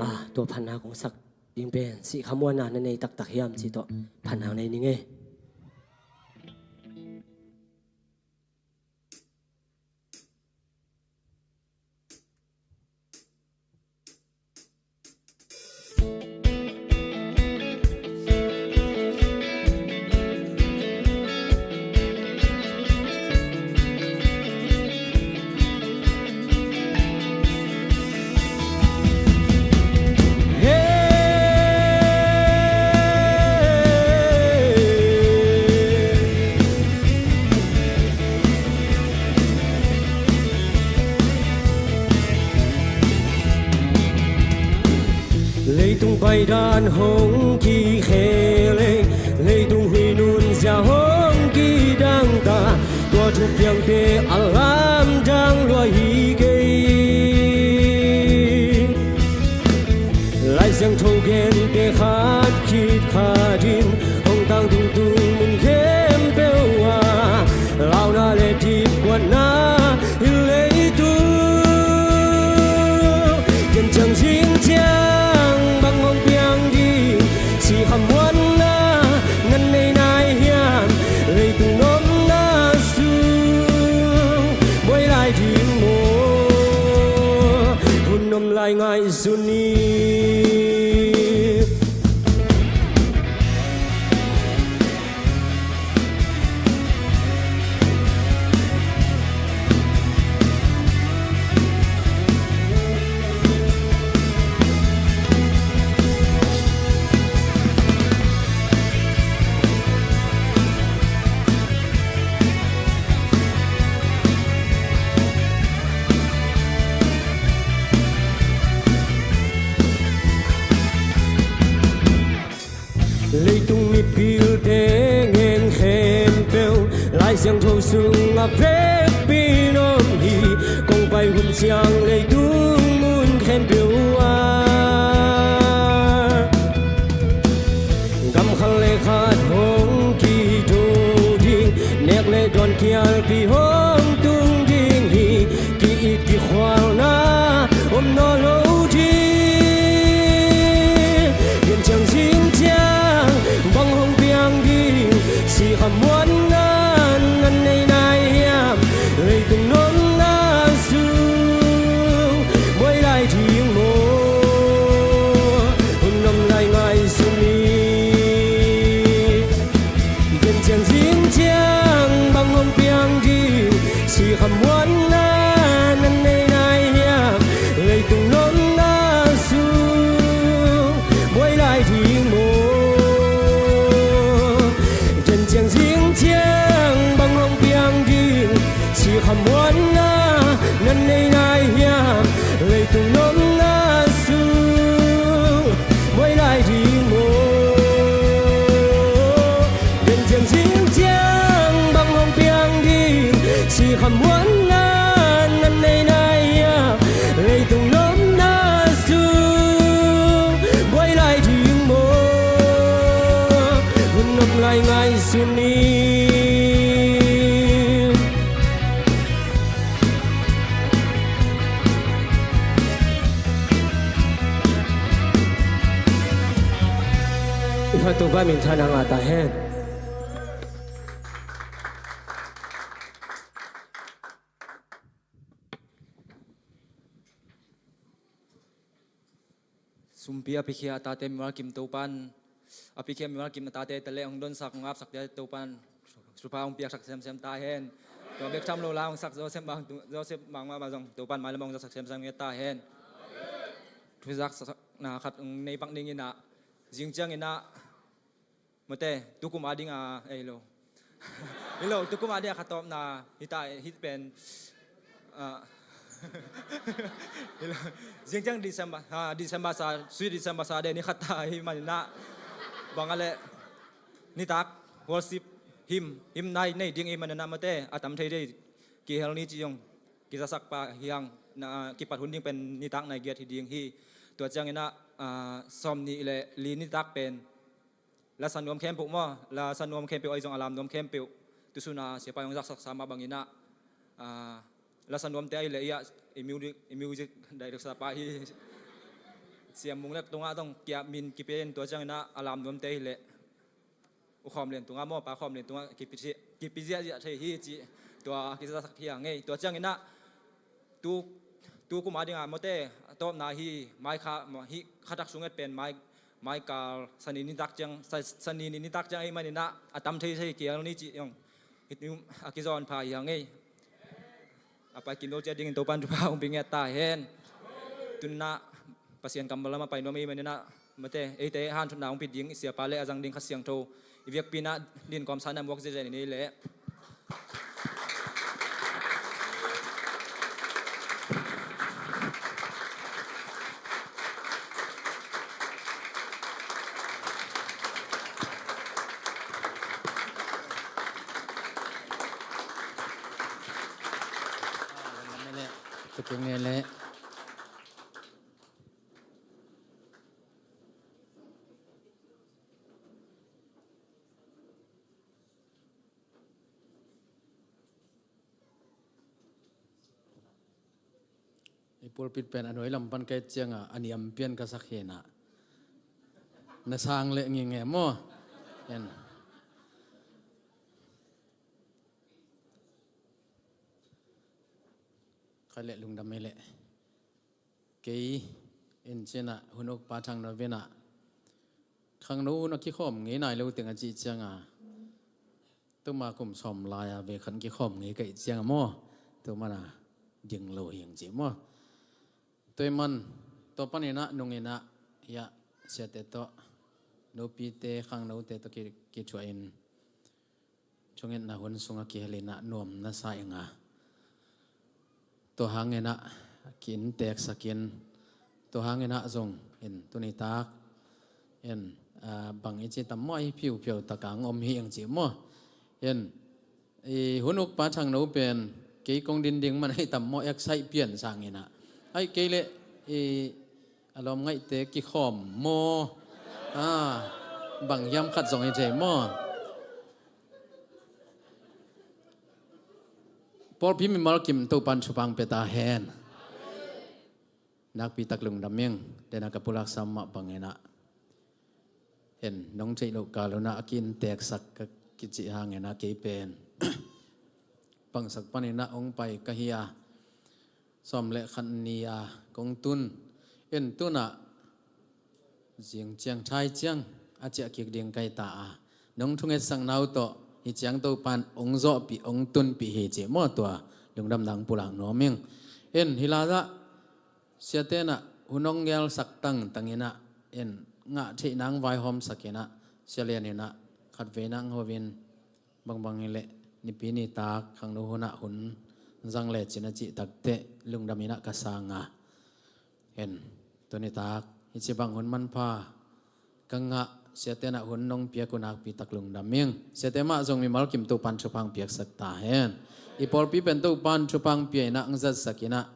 Ah, tua phatna kong sak ding pen, sih khamuanna na nei taktak hiam cih tawh phatna nei ning ei. Leitung paidan hong kikhel ei, leitung huih nunzia hong kidang ta, tua thupiangte a lamdang lua hi kei. Lai Siangtho gente khat khit khat in hong tangtung tung mun khempeuh ah, launa le dipkuatna hi leitung. Gen ciang zing ciang bang hong piang ding, sih khamuanna na nei nai hiam, leitung nopna sung buai lai ding maw, hun om lai ngaihsun ni. Leitung mipilte ngen khempeuh, Lai Siangtho sungah vekpi in om hi. Kong pai hun ciang leitung mun khempeuh ah, gam khat le khat hong kido ding, nek le dawn kialpi hong tung ding hi. Ki-it kikhualna om nawn lo ding. Gen ciang zing ciang bang hong piang ding, sih khamuanna na nei nai hiam, leitung nopna sung buai lai ding maw, hun om lai ngaihsun ni. Gen ciang zing ciang bang hong piang ding, Topa minthanna ngah ta hen. Sumpi a piakhia a tate mimal kim Topan, a piakhia mimal kim a tate tale hong donsak, hong apsak te Topan thupha hong piaksak semsem ta hen. Tua bek tham lo la hong sak Joseph Mang, Joseph Mang mah zong Topan mailam hong zaksak semsem ngiat ta hen. Thuzaksakna khat hong nei pak ning in ah, zing ciangin ah, mate, tukum a ding a, eh, hi lo. Hi lo, tukum a ding a khatawpna, hita, hit pen. Ah. Hi lo. Zing ciang December, ha, December sa, sui December sa de ni khat ta hi manin ah. Bang a le, nitak, worship, hymn, hymn night nei ding hi manin ah mate, a tam thei de, kihel ni ci zong, kizasak pah hi hang, na, kipat hun ding pen nitak nai giat hi ding hi. Tua ciangin ah, ah, sawm nih le li nitak pen, lasa nuam khempeuh maw, lasa nuam khempeuh ahi zong a lam nuam khempeuh. Tusun a siapa hong zaksaksa mah bangin ah, ah, lasa nuamte ahih leh i ah, i music, i music director pa hi. Siam Mung Lek tungah zong kia min kipia in tua ciangin ah a lam nuamte ahih leh U Khawm Lian tungah maw, Pa Khawm Lian tungah kipi, kipi ziahziah thei hi ci. Tua kizasak hi a ngei. Tua ciangin ah tu, tu kum a ding a mate, a tawpna hi, mai kha, hih khatak sung et pen mai, mai kal, sani nitak ciang, sa, sani ni nitak ciang ahih manin ah, a tam thei thei kial ni ci zong. Hih ni a kizawn pha hi a ngei. A pai kim lo ciat dingin Topan thupha hong pia ngiat ta hen. Tun ah Pasian kammal lam a pai nuam ahih manin ah, mate, eite hanthotna hong pia ding, i siapa le a zang ding Kha Siangtho i biakpi in ah din kawmsa na muak ziahziah ni leh. Tukin nge le. I pulpit pen a nuai lam pan ka et ciangin a niam pian ka sak hi na. Na sang leh ngingem maw? En. Ka leh lungdam hi leh. Kei in ci-in ah hun uk pa Thang No in ah khangno hun a kikhawm ngei nai lo teng a cih ciangin tuma kum sawm lai-a vei khat kikhawm ngei ka hih ciangin maw, tu mana ding lo hi ing ci maw. Tua ahih man tua panin ah nung in ah hiah siate tawh nupite khangnote tawh ki, kithuah in thungetna hun sungah kihel in ah nuam na sa ing a. Tua hangin ah ki-inntek sak in, tua hangin ah zong in tuni tak in, ah, bang i ci tam maw, i phiuphiau tak a hong om hi ing ci maw. In, i hun uk pa Thang No pen kei kong din ding man ahi tam maw, excite pian sangin ah. Aih kei leh i a lawm ngaihte kikhawm maw? Ah, bang hiam khat zong hi thei maw? Pawlpi mimal kim Topan thupha pia ta hen. Nakpi tak lungdam ing, dena ka pulak sam mah bangin ah. Hen, nong theih loh kal un ah a ki-inntek sak ka kici hangin ah kei pen pangsak panin ah hong pai ka hi a. Sawm le khat ni a kong tun. En tun ah zing ciang thai ciang a ciah kik ding ka hi ta a. Nong thungetsakna uh tawh hih ciang Topan hong zawhpih, hong tunpih hi ci maw, tua lungdamna hong pulak nuam ing. En, hi lai-ah siate in ah hun hong gelsak tangtang in ah, en, ngah theih nang vaihawmsak in ah, Sia Lian in ah khatvei nang ho in bangbang hi leh nipi ni tak khangno hun ah hun zang lecin a cih takteh lungdam in ah ka sang a. En, tuni tak hih ci bang hun manpha ka ngah siate in ah hun nong piak uh nakpi tak lungdam ing. Siate mah zong mimal kim Topan thupha piaksak ta hen. I pawlpi pen Topan thupha pia in ah hong zatsak in ah,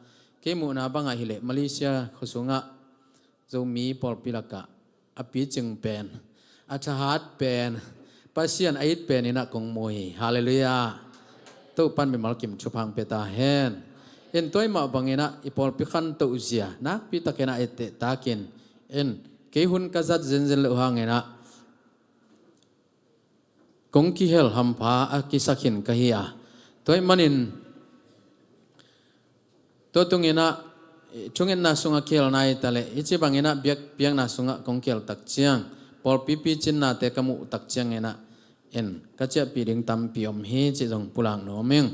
kei muhna bangah hi leh Malaysia khua sungah Zomi pawlpi lakah a picing pen, a thahat pen, Pasian a it pen in ah kong mu hi. Halleluiah. Topan mimal kim thupha pia ta hen. En, tua ahih mah bangin ah i pawlpi khantoh zia nakpi takin ah etteh takin, en, kei hun ka zat zenzen loh hangin ah kong kihel hampha a kisakhin ka hi a. Tua ahih manin tua tunginah thungetna sungah kihel nai taleh hih ci banginah biak, biakna sungah kong kihel tak ciang pawlpi picinnate ka muh tak cianginah in ka ciahpih ding tampi om hi cih zong pulak nuam ing.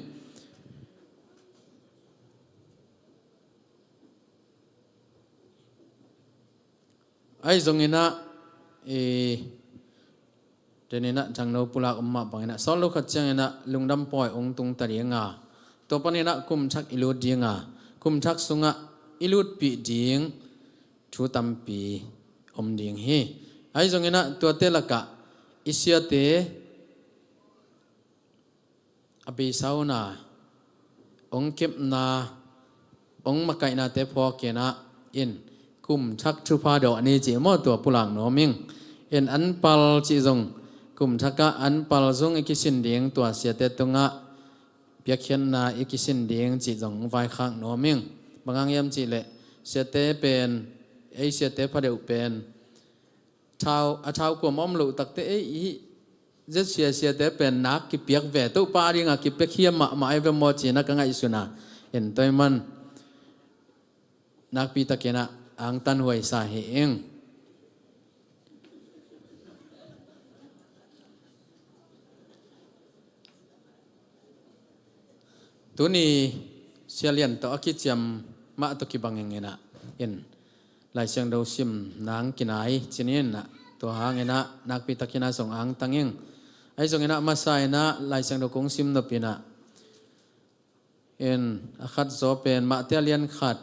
Ahi zonginah i teninah thangno pulak om mah banginah sawt lo khat cianginah lungdam pawi ong tung ta dinga, tua paninah kum thak i lut dinga, kum thak sungah i lutpih ding thu tampi om ding hi. Ahi zonginah tuate lakah i siate a beisauna, ong kepna, ong makaihnate phawkinah in kum thak thupha dawh ni cih maw tua pulak nuam ing. In an pal cih zong kum thakah an pal zong i kisin ding, tua siate tungah piakkhiatna i kisin ding cih zong vaikhak nuam ing. Bang hang hiam cihleh siate pen ei siate phadeuh pen thau, a thau kuam om loh takte ei i hih zet siasiate pen nak kipiak ve, Topa a dinga kipiak hiam mahmah ei ve maw cina ka ngaihsun a. In tua ahih man nakpi takinah angtan huaisa hi ing. Tuni Sia Lian tawh a kiciam mah tawh kibang inginah in Lai Siangtho sim nang kinai cininah tua hanginah nakpi takinah zong angtang ing. Ahi zonginah masa inah Lai Siangtho kong sim nopinah in a khat zaw pen Mate a lian khat